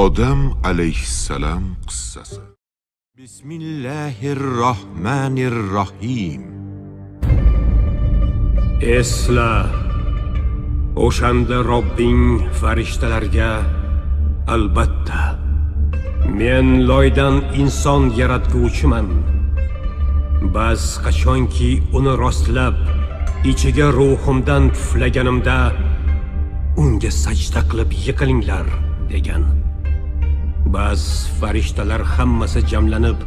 Odam alayhissalom qissasi. Bismillahirrohmanirrohim. Esla, o'shanda Robbing farishtalarga albatta men loydan inson yaratguvchiman. Bas qachonki uni rostlab ichiga ruhimdan puflaganimda unga sajda qilib yiqilinglar degan. Bas farishtalar hammasi jamlanib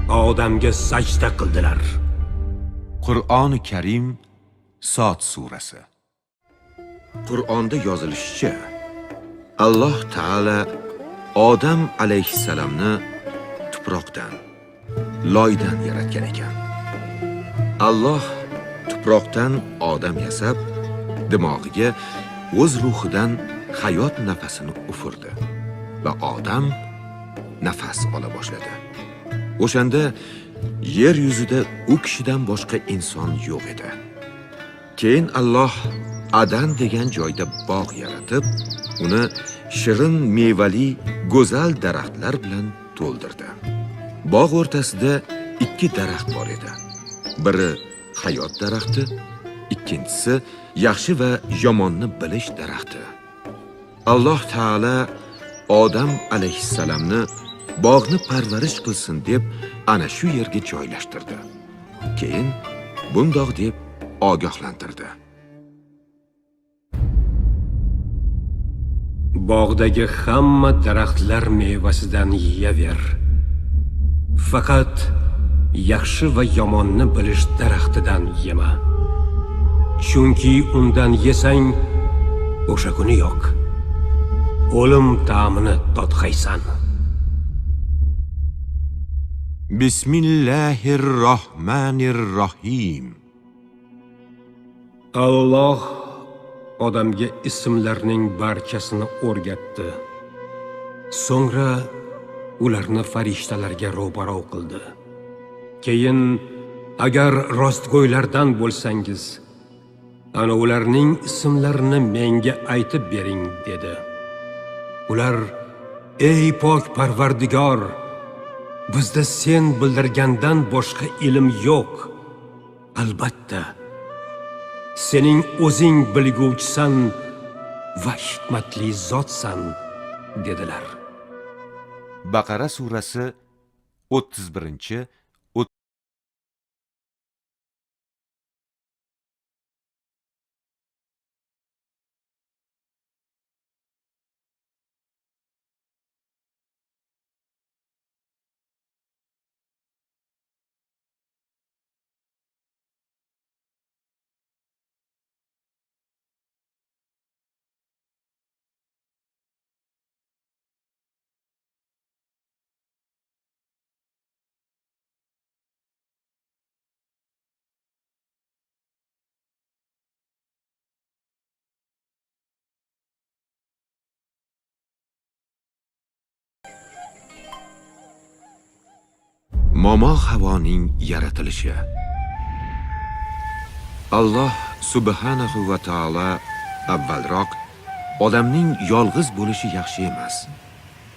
Odamga sajda qildilar. Qur'oni Karim Sot surasi. Qur'onda yozilishicha, Alloh taolo Odam alayhissalomni tuproqdan, loydan yaratgan ekan. Alloh tuproqdan Odam yasab, dimog'iga o'z ruhidan hayot nafasini ufurdi va Odam nafas ola boshladi. O'shanda yer yuzida u kishidan boshqa inson yo'q edi. Keyin Alloh Adan degan joyda bog' yaratib, uni shirin mevali go'zal daraxtlar bilan to'ldirdi. Bog' o'rtasida ikki daraxt bor edi. Biri hayot daraxti, ikkinchisi yaxshi va yomonni bilish daraxti. Alloh taolo Odam alayhissalomni bog'ni parvarish qilsin deb ana shu yerga joylashtirdi. Keyin bundoq deb ogohlantirdi. Bog'dagi hamma daraxtlar mevasidan yeyaver. Faqat yaxshi va yomonni bilish daraxtidan yema. Chunki undan yesang o'sha kuni yo'q, o'lim ta'mini totg'aysan. Bismillahirrohmanirrohim. Alloh odamga ismlarning barchasini o'rgatdi. So'ngra ularni farishtalarga ro'baro qildi. Keyin agar rostgo'ylardan bo'lsangiz, ana ularning ismlarini menga aytib bering dedi. Ular: "Ey pok Parvardigor, bizda sen bildirgandan boshqa ilm yo'q. Albatta, sening o'zing bilguvchisan va hikmatli zotsan" dedilar. Baqara surasi 31 Momo Havoning yaratilishi. Alloh subhanahu va taolo avvalroq odamning yolg'iz bo'lishi yaxshi emas,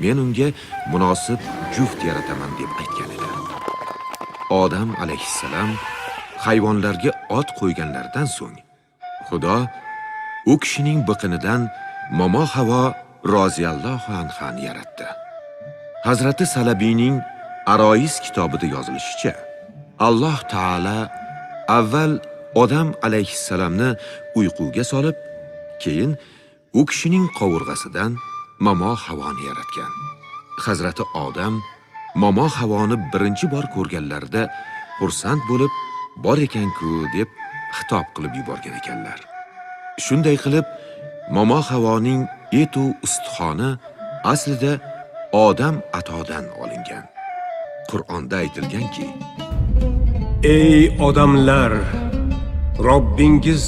men unga munosib juft yarataman deb aytgan edi. Odam alayhissalom hayvonlarga ot qo'yganlaridan so'ng Xudo u kishining biqinidan Momo Havo roziyallohu anhani yaratdi. Hazrati Salabiyning Arois kitobida yozilishicha, Alloh taolo avval Odam alayhissalomni uyquga solib, keyin u kishining qovurg'asidan Momo Havoni yaratgan. Hazrati Odam Momo Havoni birinchi bor ko'rganlarida xursand bo'lib, bor ekan-ku deb xitob qilib yuborgan ekanlar. Shunday qilib, Momo Havoning etu ustixoni aslida Odam atodan olingan. Qur'onda aytilganki: Ey odamlar, Robbingiz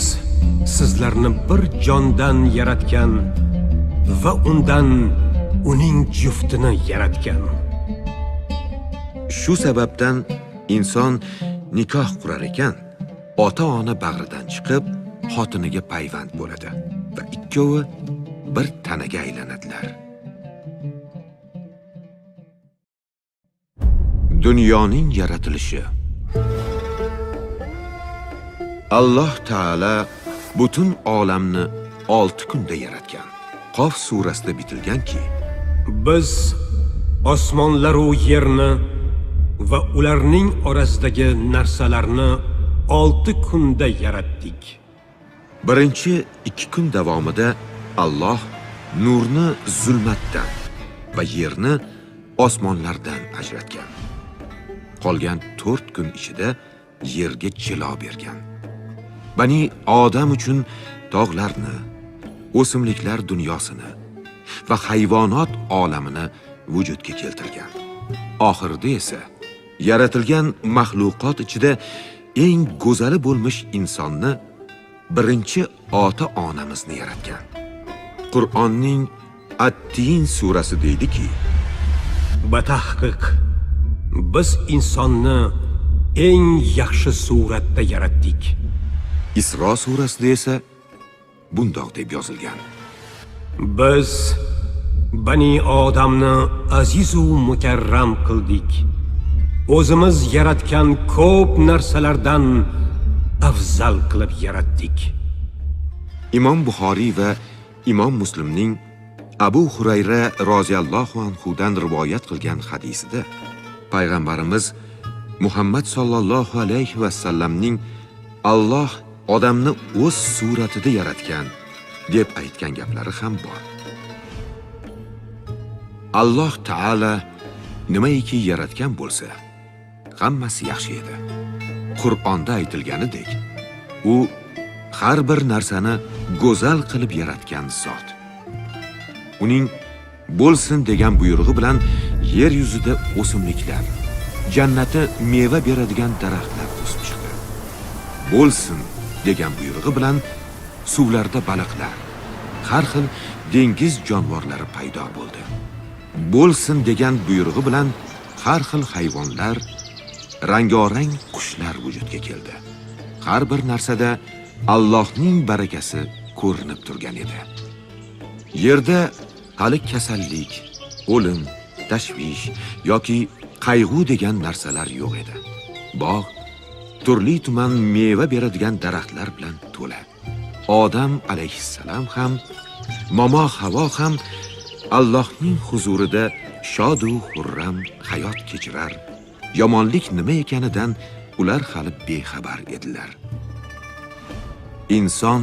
sizlarni bir jondan yaratgan va undan uning juftini yaratgan. Shu sababdan inson nikoh qurar ekan, ota-ona bag'ridan chiqib, xotiniga payvand bo'ladi va ikkovi bir tanaga aylanadilar. Dunyoning yaratilishi. Alloh taolo butun olamni 6 kunda yaratgan. Qof surasida bitilganki, biz osmonlar u yerni va ularning orasidagi narsalarni 6 kunda yaratdik. Birinchi 2 kun davomida Alloh nurni zulmatdan va yerni osmonlardan ajratgan. Qolgan 4 kun ichida yerga jilo bergan. Bani Odam uchun tog'larni, o'simliklar dunyosini va hayvonot olamini vujudga keltirgan. Oxirida esa yaratilgan maxluqot ichida eng go'zali bo'lmish insonni, birinchi ota-onamizni yaratgan. Qur'onning At-Tin surasi deydiki, batahqiq biz insonni eng yaxshi suratda yaratdik. Isro surasida esa bundoq deb yozilgan: biz Bani Odamni aziz u mukarram qildik. O'zimiz yaratgan ko'p narsalardan afzal qilib yaratdik. Imom Buxoriy va Imom Muslimning Abu Hurayra roziyallohu anhudan rivoyat qilgan hadisida payg'ambarimiz Muhammad sollallohu alayhi va sallamning Alloh odamni o'z suratida yaratgan deb aytgan gaplari ham bor. Alloh taolo nimaiki yaratgan bo'lsa, hammasi yaxshi edi. Qur'onda aytilganidek, u har bir narsani go'zal qilib yaratgan zot. Uning bo'lsin degan buyrug'i bilan yer yuzida o'simliklar, jannati meva beradigan daraxtlar o'sib chiqdi. Bo'lsin degan buyrug'i bilan suvlarda baliqlar, har xil dengiz jonivorlari paydo bo'ldi. Bo'lsin degan buyrug'i bilan har xil hayvonlar, rangorang qushlar vujudga keldi. Har bir narsada Allohning barakasi ko'rinib turgan edi. Yerda hali kasallik, o'lim, tashvish yoki qayg'u degan narsalar yo'q edi. Bog' turli tuman meva beradigan daraxtlar bilan to'la. Odam alayhissalom ham, momo Havo ham Allohning huzurida shod-u xurram hayot kechirar. Yomonlik nima ekanidan ular hali bexabar edilar. Inson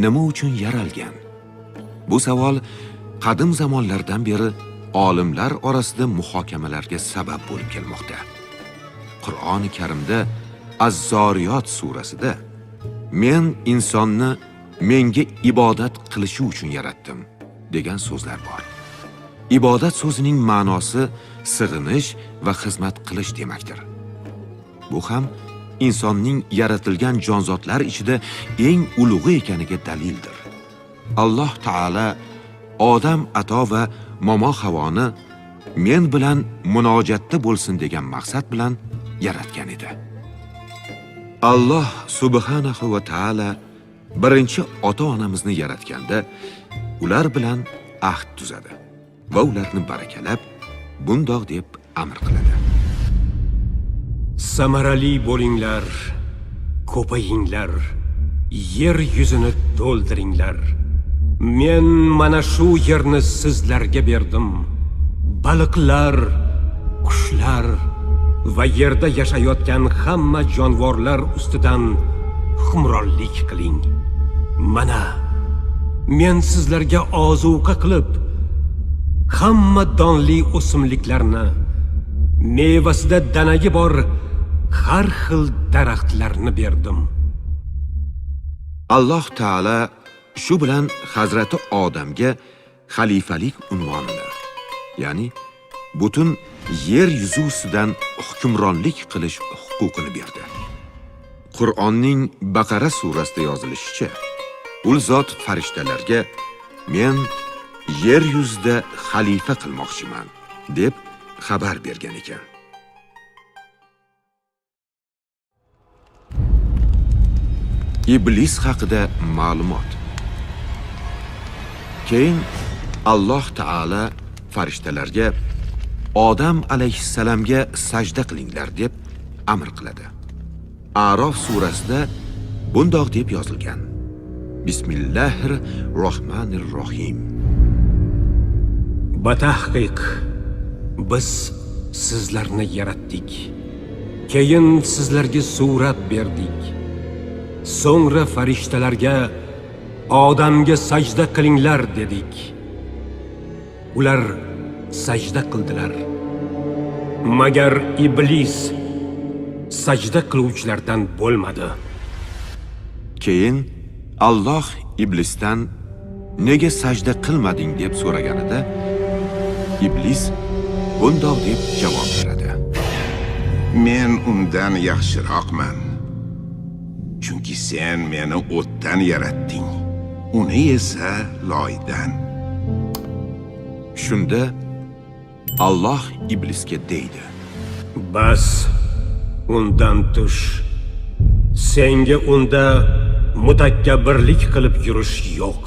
nima uchun yaralgan? Bu savol qadim zamonlardan beri olimlar orasida muhokamalarga sabab bo'lib kelmoqda. Qur'oni Karimda Az-Zoriyot surasida men insonni menga ibodat qilishi uchun yaratdim degan so'zlar bor. Ibodat so'zining ma'nosi sig'inish va xizmat qilish demakdir. Bu ham insonning yaratilgan jonzotlar ichida eng ulug'i ekaniga dalildir. Alloh taolo Odam ato va momo Havoni men bilan munojatda bo'lsin degan maqsad bilan yaratgan edi. Alloh subhanahu va taolo birinchi ota-onamizni yaratganda ular bilan ahd tuzadi va ularni barakalab bundoq deb amr qiladi. Samarali bo'linglar, ko'payinglar, yer yuzini to'ldiringlar. Men mana shu yerni sizlarga berdim. Baliqlar, qushlar va yerda yashayotgan hamma jonivorlar ustidan hukmronlik qiling. Mana men sizlarga ozuqa qilib hamma donli o'simliklarni, mevasida danagi bor har xil daraxtlarni berdim. Alloh taolo shu bilan Hazrati Odamga xalifalik unvonini, ya'ni butun yer yuzi ustidan hukmronlik qilish huquqini berdi. Qur'onning Baqara surasida yozilishicha, ul zot farishtalarga men yer yuzida xalifa qilmoqchiman deb xabar bergan ekan. Iblis haqida ma'lumot. Keyin Alloh taolo farishtalarga Odam alayhissalomga sajda qilinglar deb amr qiladi. A'rof surasida bundoq deb yozilgan: Bismillahir Rohmanir Rohim. Batahqiq biz sizlarni yaratdik. Keyin sizlarga surat berdik. So'ngra farishtalarga Odamga sajda qilinglar dedik. Ular sajda qildilar. Magar iblis sajda qiluvchilardan bo'lmadi. Keyin Alloh iblisdan nega sajda qilmading deb so'raganida, iblis bundoq deb javob beradi: Men undan yaxshiroqman. Chunki sen meni o'tdan yaratding, uni esa loydan. Shunda Alloh iblisga deydi: Bas, undan tush. Senga unda mutakabbirlik qilib yurish yo'q.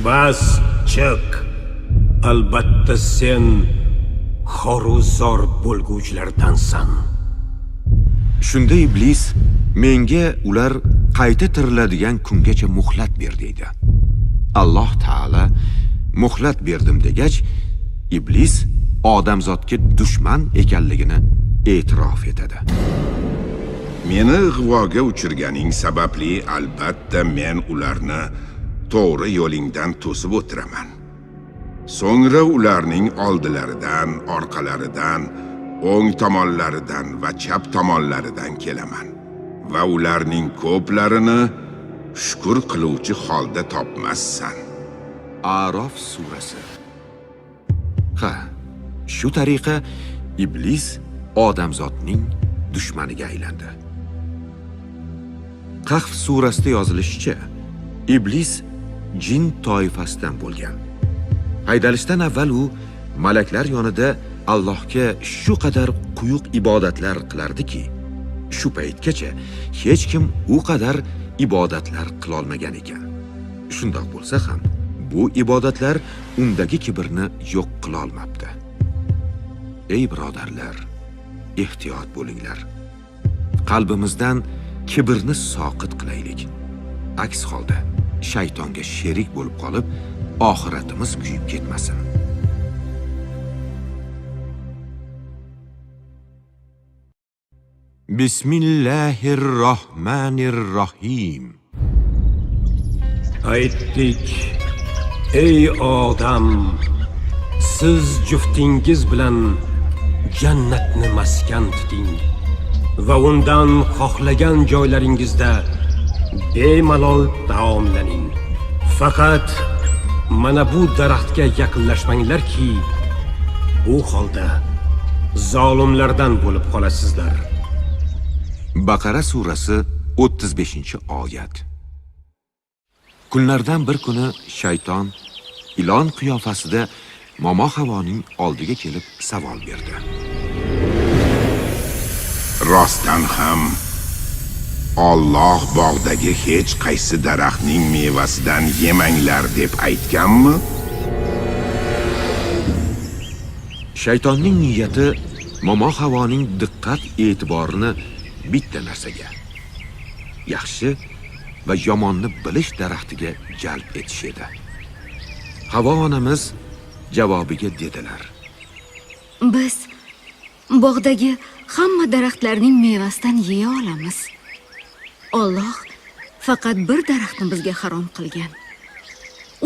Bas, chiq. Albatta sen xoruzor bo'lguvchilardansan. Shunda iblis menga ular qayta tiriladigan kungacha muhlat ber deydi. Alloh taolo muhlat berdim degach, iblis odamzodga dushman ekanligini e'tirof etadi. Meni ig'voga uchirganing sababli albatta men ularni to'g'ri yo'lingdan to'sib o'tiraman. So'ngra ularning oldilaridan, orqalaridan, o'ng tomonlaridan va chap tomonlaridan kelaman va ularning ko'plarini shukr qiluvchi holda topmassan. A'rof surasi. Ha, shu tariqa iblis odamzodning dushmaniga aylandi. Kahf surasida yozilishicha, iblis jin toifasidan bo'lgan. Haydalishdan avval u malaklar yonida Allohga shu qadar quyuq ibodatlar qilardiki, shu paytgacha hech kim u qadar ibodatlar qilolmagan ekan. Shundoq bo'lsa ham, bu ibodatlar undagi kibrni yo'q qilolmabdi. Ey birodarlar, ehtiyot bo'linglar. Qalbimizdan kibrni soqit qilaylik. Aks holda shaytonga sherik bo'lib qolib, oxiratimiz kuyib ketmasin. Bismillahirrohmanirrohim. Aytdik: Ey odam, siz juftingiz bilan jannatni maskan tuting va undan xohlagan joylaringizda bemalol taomlaning. Faqat mana bu daraxtga yaqinlashmanglarki, bu holda zolimlardan bo'lib qolasizlar. Baqara surasi 35-oyat. Kunlardan bir kuni shayton ilon qiyofasida Momo Havoning oldiga kelib savol berdi. Rostdan ham Alloh bog'dagi hech qaysi daraxtning mevasidan yemanglar deb aytganmi? Shaytonning niyati Momo Havoning diqqat e'tiborini bitta narsaga, yaxshi va yomonni bilish daraxtiga jalb etish edi. Havo onamiz javobiga dedilar: Biz bog'dagi hamma daraxtlarning mevasidan yeya olamiz. Alloh faqat bir daraxtni bizga harom qilgan.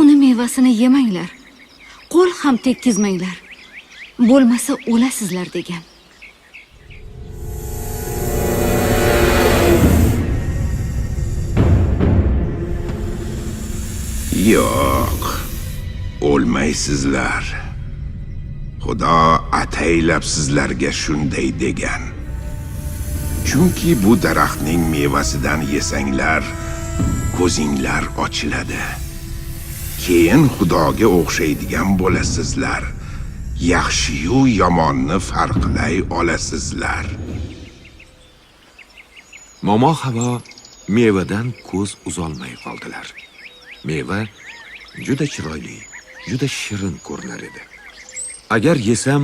Uni mevasini yemanglar, qo'l ham tekkizmanglar. Bo'lmasa o'lasizlar degan. Yo'q, o'lmaysizlar. Xudo ataylab sizlarga shunday degan. Chunki bu daraxtning mevasidan yesanglar, ko'zinglar ochiladi. Keyin Xudoga o'xshaydigan bo'lasizlar. Yaxshi-yu yomonni farqlay olasizlar. Momo Havo mevadan ko'z uzolmay qoldilar. Meva juda chiroyli, juda shirin ko'rinar edi. Agar yesam,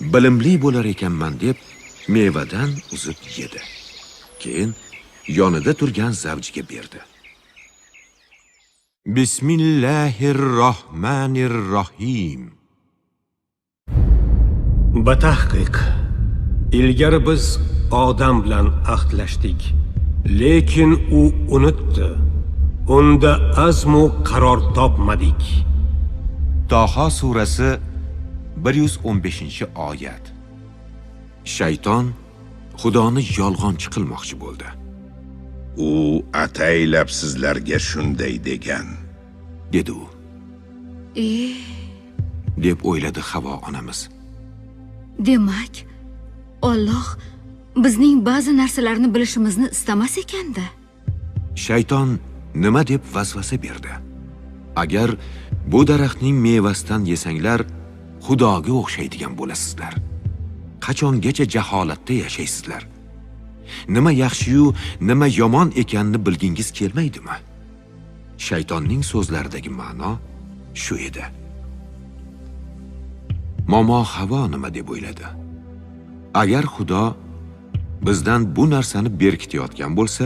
bilimli bo'lar ekanman deb mevadan uzib yedi. Keyin yonida turgan zavjiga berdi. Bismillahirrohmanirrohim. Batahqiq, ilgari biz Odam bilan ahdlashdik, lekin u unutdi. Unda azmu qaror topmadik. Toha surasi 115-oyat. Shayton Xudoni yolg'onchi qilmoqchi bo'ldi. U ataylab sizlarga shunday degan, dedi u. Deb o'yladi Havo onamiz. Demak, Alloh bizning ba'zi narsalarni bilishimizni istamas ekanda. Shayton nima deb vasvasa berdi? Agar bu daraxtning mevasidan yesanglar, Xudoga o'xshaydigan bo'lasizlar. Qachongacha jaholatda yashaysizlar? Nima yaxshi-yu, nima yomon ekanini bilgingiz kelmaydimi? Shaytonning so'zlaridagi ma'no shu edi. Momo Havo nima deb o'yladi? Agar Xudo bizdan bu narsani berkitayotgan bo'lsa,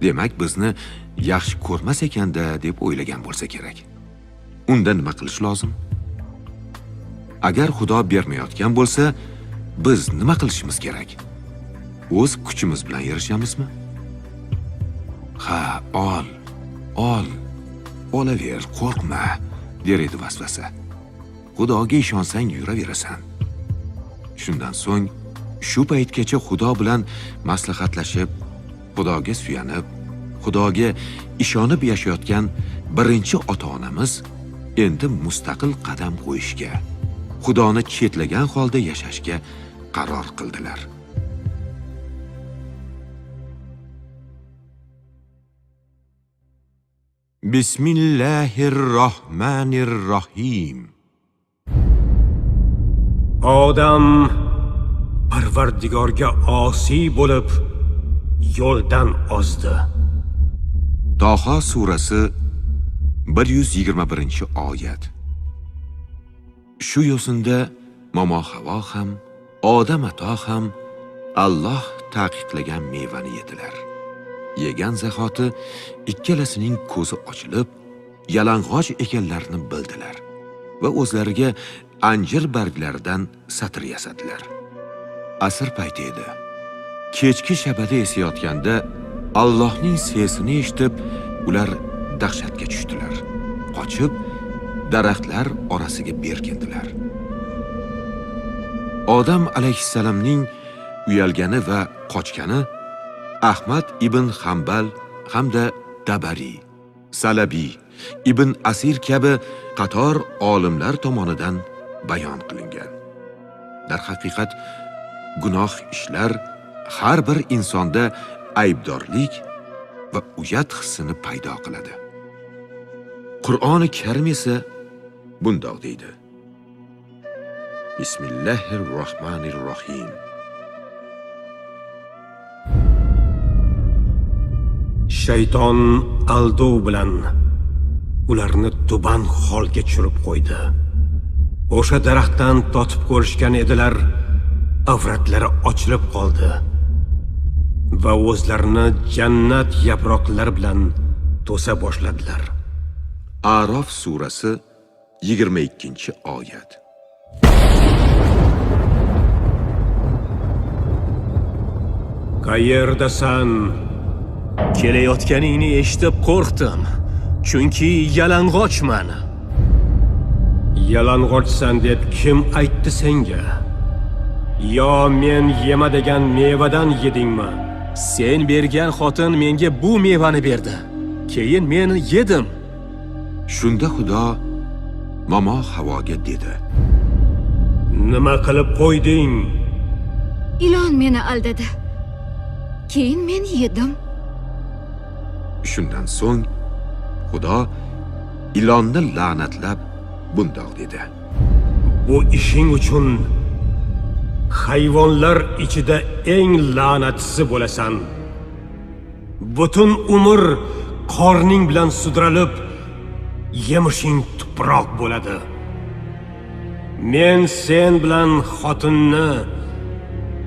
demak bizni yaxshi ko'rmas ekanda deb o'ylagan bo'lsa kerak. Unda nima qilish lozim? Agar Xudo bermayotgan bo'lsa, biz nima qilishimiz kerak? O'z kuchimiz bilan erishamizmi? Ha, ol, ol, olaver, qo'rqma, der edi vasvasa. Xudoga ishonsang yuraverasan. Shundan so'ng shu paytgacha Xudo bilan maslahatlashib, Xudoga suyanib, Xudoga ishonib yashayotgan birinchi ota-onamiz endi mustaqil qadam qo'yishga, Xudoni chetlagan holda yashashga qaror qildilar. Bismillahirrohmanirrohim. Odam Parvardigorga osiy bo'lib yo'ldan ozdi. Toha surasi 121-oyat. Shu yo'sinda Momo Havo ham, Odam ato ham Alloh taqiqlagan mevani yedilar. Yegan zahoti ikkalasining ko'zi ochilib, yalang'och ekanlarini bildilar va o'zlariga anjir barglaridan satr yasadilar. Asr payti edi. Kechki shabada esayotganda Allohning sesini eshitib, ular dahshatga tushdilar. Qochib, daraxtlar orasiga berkindilar. Odam alayhissalomning uyalgani va qochgani Ahmad ibn Hanbal hamda Dabariy, Salabiy, Ibn Asir kabi qator olimlar tomonidan bayon qilingan. Darhaqiqat, gunoh ishlar har bir insonda aybdorlik va uyat hissini paydo qiladi. Qur'oni Karim esa bundoq deydi. Bismillahirrohmanirrohim. Shayton aldov bilan ularni tuban holga tushirib qo'ydi. O'sha daraxtdan totib ko'rishgan edilar, avratlari ochilib qoldi va o'zlarini jannat yaproqlari bilan to'sa boshladilar. A'rof surasi 22-oyat. Qayerdasan? Kelayotganingni eshitib qo'rqdim, chunki yalang'ochman. Yalang'ochsan deb kim aytdi senga? Yo men yema degan mevadan yedingmi? Sen bergan xotin menga bu mevani berdi. Keyin men yedim. Shunda Xudo Momo Havoga dedi: Nima qilib qo'yding? Ilon meni aldadi. Keyin men yedim. Shundan so'ng Xudo ilonni la'natlab bundoq dedi: Bu ishing uchun hayvonlar ichida eng la'natlisi bo'lasan. Butun umr qorning bilan sudralib, yemishing tuproq bo'ladi. Men sen bilan xotinni,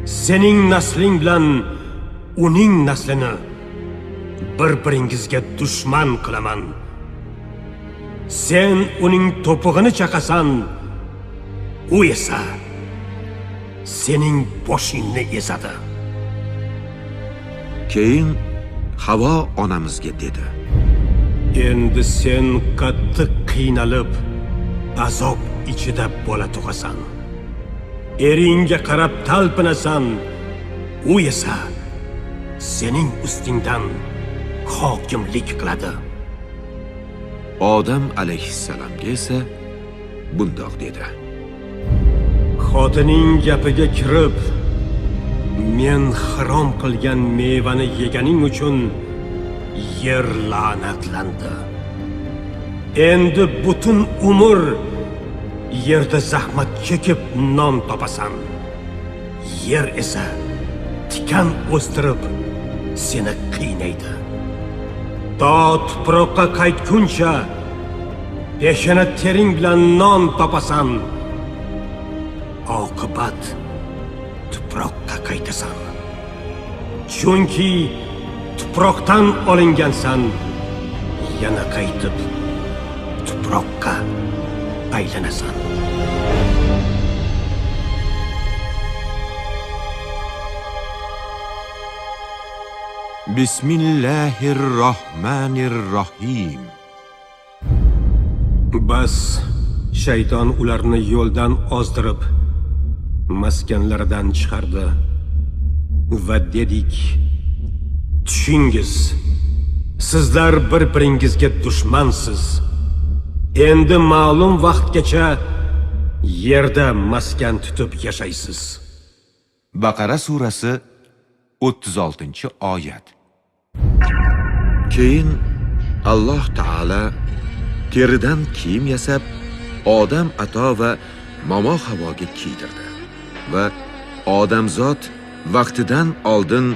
sening nasling bilan uning naslini bir-biringizga dushman qilaman. Sen uning to'pig'ini chaqasan, u esa sening boshingni ezadi. Keyin Havo onamizga dedi: Endi sen qattiq qiynalib, azob ichida bola tug'asan. Eringga qarab talpinasan, u esa sening ustingdan hokimlik qiladi. Odam alayhissalomga esa bundoq dedi: Xotining gapiga kirib, men harom qilgan mevani yeganing uchun yer la'natlandi. Endi butun umr yerda zahmat chekib non topasan. Yer esa tikan o'stirib seni qiynaydi. To tuproqqa qaytguncha peshona tering bilan non topasan. Oqibat tuproqqa qaytasan. Chunki tuproqdan olingansan, yana qaytib tuproqqa aylanasan. Bismillahirrohmanirrohim. Bas shayton ularni yo'ldan ozdirib, maskanlaridan chiqardi va dedik: Tushingiz, sizlar bir-biringizga dushmansiz. Endi ma'lum vaqtgacha yerda maskan tutib yashaysiz. Baqara surasi 36-oyat. Keyin Alloh taolo teridan kiyim yasab, Odam ato va momo Havoga kiydirdi va odamzod vaqtidan oldin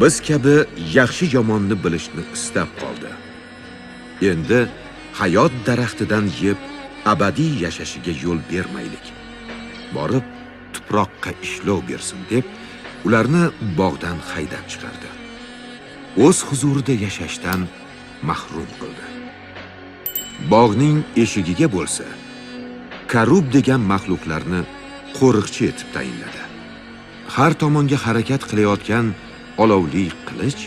biz kabi yaxshi yomonni bilishni istab qoldi. Endi hayot daraxtidan yeb abadiy yashashiga yo'l bermaylik. Borib tuproqqa ishlov bersin deb ularni bog'dan haydab chiqardi. O'z huzurida yashashdan mahrum qildi. Bog'ning eshigiga bo'lsa Karub degan maxluqlarni qo'riqchi etib tayinladi. Har tomonga harakat qilayotgan olovli qilich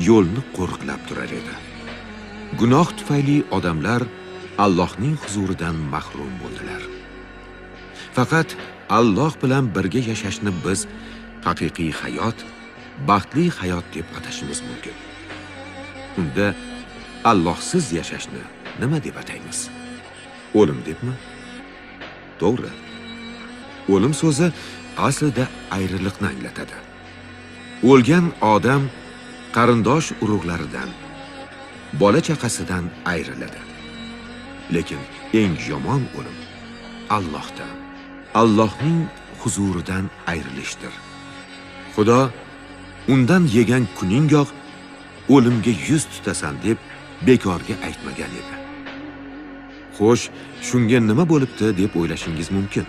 yo'lni qo'riqlab turar edi. Gunoh tufayli odamlar Allohning huzuridan mahrum bo'ldilar. Faqat Alloh bilan birga yashashni biz haqiqiy hayot, baxtli hayot deb atashimiz mumkin. Unda Allohsiz yashashni nima deb ataymiz? O'lim debmi? To'g'ri. O'lim so'zi aslida ayriliqni anglatadi. O'lgan odam qarindosh urug'laridan, bola chaqasidan ayriladi. Lekin eng yomon o'lim Allohdan, Allohning huzuridan ayrilishdir. Xudo undan yegan kuningoq o'limga yuz tutasan deb bekorga aytmagan edi. Xo'sh, shunga nima bo'libdi deb o'ylashingiz mumkin.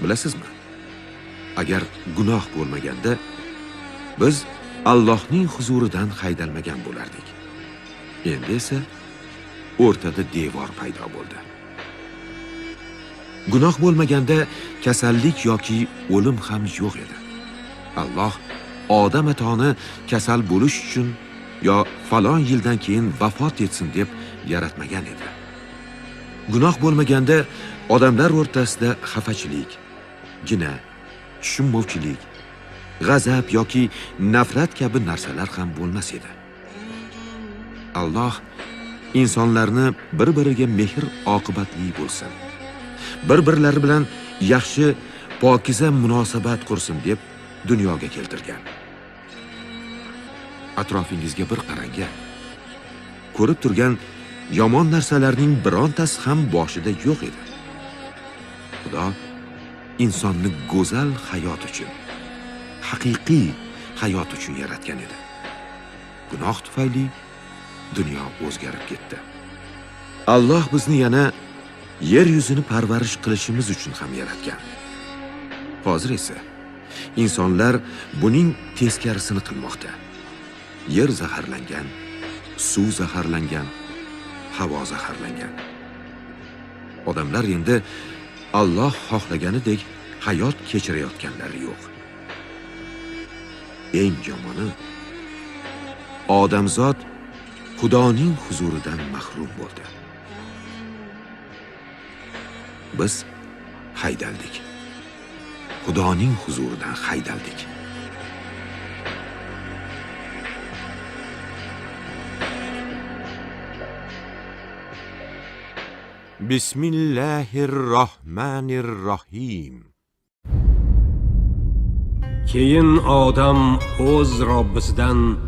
Bilasizmi? Agar gunoh bo'lmaganda biz Allohning huzuridan haydalmagan bo'lardik. Endi esa o'rtada devor paydo bo'ldi. Gunoh bo'lmaganda kasallik yoki o'lim ham yo'q edi. Alloh Odam atoni kasal bo'lish uchun yo falon yildan keyin vafot etsin deb yaratmagan edi. Gunoh bo'lmaganda odamlar o'rtasida xafachilik, gina, tushunmovchilik, g'azab yoki nafrat kabi narsalar ham bo'lmas edi. Alloh insonlarni bir-biriga mehr oqibatli bo'lsin, bir-birlari bilan yaxshi, pokiza munosabat qursin deb dunyoga keltirgan. Atrofingizga bir qarang. Ko'rib turgan yomon narsalarning birontasi ham boshida yo'q edi. Xudo insonni go'zal hayot uchun, haqiqiy hayot uchun yaratgan edi. Gunoh tufayli dunyo o'zgarib ketdi. Alloh bizni yana Yer yuzini parvarish qilishimiz uchun ham yaratgan. Hozir esa insonlar buning teskarisini qilmoqda. Yer zaharlangan, suv zaharlangan, havo zaharlangan. Odamlar endi Alloh xohlaganidek hayot kechirayotganlari yo'q. Eng yomoni, odamzod Xudoning huzuridan mahrum bo'ldi. Biz haydaldik. Xudoning huzuridan haydaldik. Bismillahirrohmanirrohim. Keyin odam o'z Robbisidan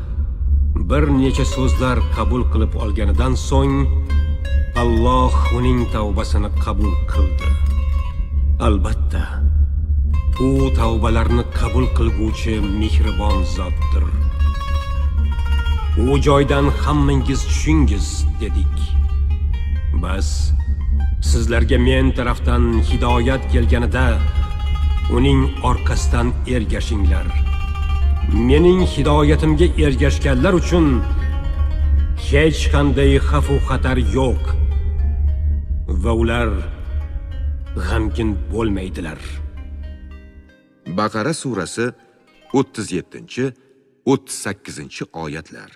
bir necha so'zlar qabul qilib olganidan so'ng Alloh uning tavbasini qabul qildi. Albatta, u tavbalarni qabul qilguvchi mehribon zotdir. U joydan hammangiz tushingiz dedik. Bas, sizlarga men tarafdan hidoyat kelganida uning orqasidan ergashinglar. Mening hidoyatimga ergashganlar uchun hech qanday xavf u xatar yo'q va ular g'amgin bo'lmaydilar. Baqara surasi 37-38 oyatlar.